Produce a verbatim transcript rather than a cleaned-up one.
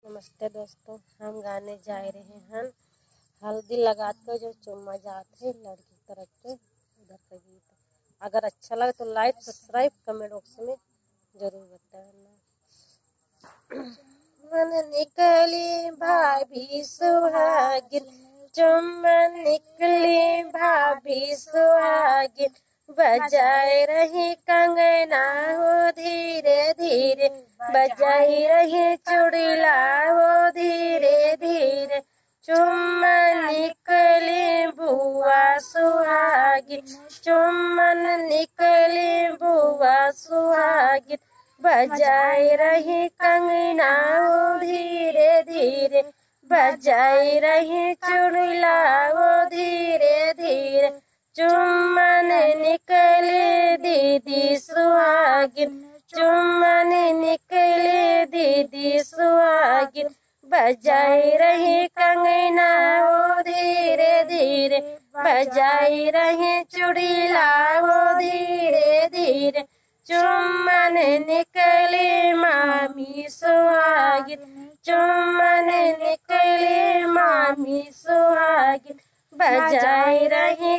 नमस्ते दोस्तों, हम गाने जाए रहे हैं हल्दी लगात के जो चुम्मा जात है लड़की तरफ के, उधर का गीत। अगर अच्छा लगे तो like, subscribe, comment box में जरूर बताना। मन निकली भाभी सुहागिन, चुम्मा निकली भाभी सुहागिन, बजाए रही कंगना हो धीरे धीरे, बजाए रही चुड़ीला हो धीरे धीरे। चुम्मा निकली बुआ सुहागिन, चुम्मा निकली बुआ सुहागिन, बजाए रही कंगना हो धीरे धीरे, बजाए रही चुड़ीला हो धीरे धीरे। चुम्मा निकली दीदी सुहागिन, चुम्मा निकली दीदी सुहागिन, बजाए रही कंगना हो धीरे धीरे, बजाए रही चुड़ीला हो धीरे धीरे। चुम्मा निकली मामी सुहागिन, चुम्मा निकली मामी सुहागिन, बजाए रही